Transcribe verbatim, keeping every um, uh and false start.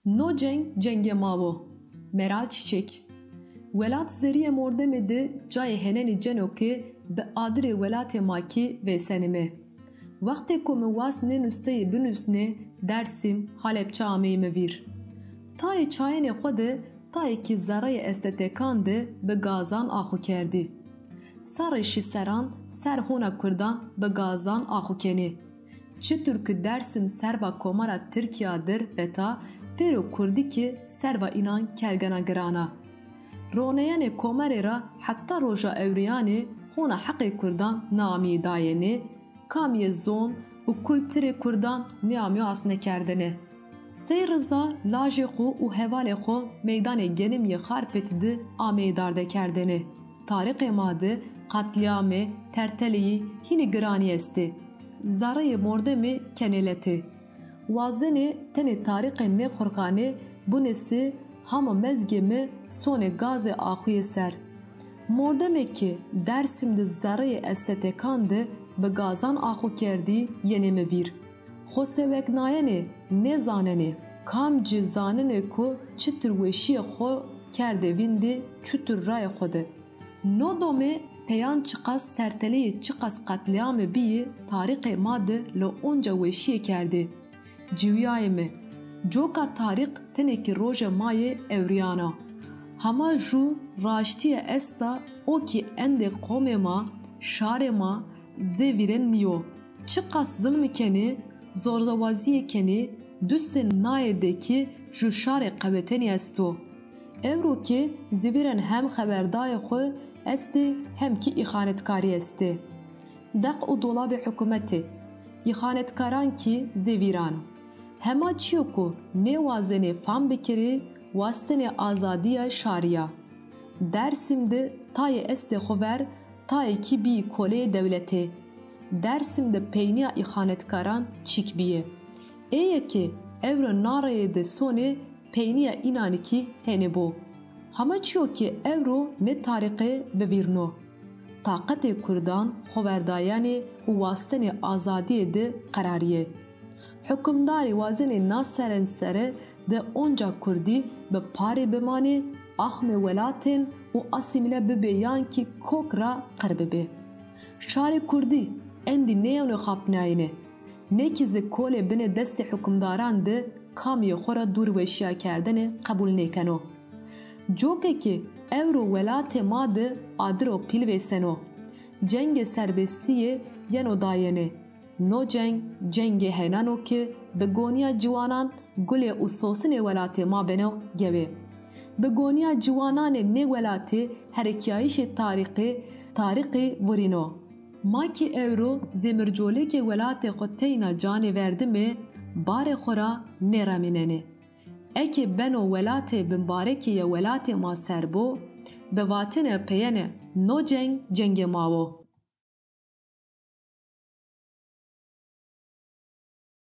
No ceng cengê ma wo. Meral Çiçek. Welat zeriyê mordemê di cayê henenî ceno ki bi adirê welatê ma kî vêsenime. Wextê ku min wast nê nusteyê binusnê, Dersim, Halepçe ameyî mi vîr. Tayê çayenê xwe de tayê kî zereyê estetekan de bi gazan axu kerdî. Serrê şîseran ser hona kurdan bi gazan axu kenê. Çitur ku Dersim serva Komara Tirkiya dir veta, pêro kurdî ki serva înan kergena girana. Roneyanê Komerê ra heta roja ewriyanê hona heqê kurdan namiyê dayênê, kamiyê zon û kulturê kurdan nêamiyo asnekerdene. Sey Riza lajê xo û hevalê xo meydanê Genimiyê Xarpêt di ameyê dardekerdene. Tarîxê ma di qatlîamê, terteleyî hînî giranî estê. Zereyê mordemê kenê letê. Wazenê tenê tarîxê nê xurxanê bunesi hama mezgê mi sonê gazê axuyê ser. Mordemê ki Dersim di zereyê estetekan di bi gazan axu kerdî yenê mi vîr. Xo seweknayenê, nêzanenê. Kam ci zanenê ku çitur weşiyê xo kerdê vîndî, çitur rayê xo di. No domê peyan çiqas terteleyê çiqas qatlîamê bîyî tarîxê ma di li onca weşiyê kerdê. Ciwiyayê mi. Coka tarîx tenê ki rojê ma yê ewriyan a. Hema jû raştîye esta o ki endê qomê ma, şarê ma, zêvîren nîyo. Çiqas zilmî kenê, zorzewaziyê kenê, dustên nayê de ki jû şarê qewetenî esto. Ewro ki zivîren hem xeberdayê xwe estê hem ki îxanetkarî estê. Deq û dolabê hikûmetê, îxanetkaran ki zivîran. Hema çiyo ku nêwazenê fam bikirî, wastenê azadiya şariya. Dersim di tayê estê xo ver, tayê kî bîyî koleyê dewletê. Dersim di peyniya îxanetkaran çîk bîyê. Ê yekê ewro nareyê di sonê peyniya înan kî hênî bo. Hema çiyo ki ewro nê tarîxê bivîrno. Taqetê kurdan, xoverdayanê û wastenê azadiyê di qerarî yê. Hukimdarî wazenê na serensere de onca kurdî bi parê bimanê, axmê welatên û asîmîle bibê yan kî kok ra qir bibê. Şarê kurdî endî neyeno xapnayînê. Nê kî zi kolê binê destê hukimdaran di kamiyê xo ra dûr weşiya kerdene qebûl nêkeno. Cokê ki ewro welatê ma di adiro pîl vêseno. Cengê serbestiyê yeno dayene. No ceng, cengê henan o ki bi goniya ciwanan gulê û sosinê welatê ma beno gewê. Bi goniya ciwananê nê welatê herekiyayîşê tarîxê, tarîxê vurîno. Ma ki ewro zêmircolêkê welatê xo teyna canê verdimê, barê xo ra nêremînenê. Eke beno welatê bimbarekê ye welatê ma ser bo, bi vatene peyene no ceng cengê ma wo.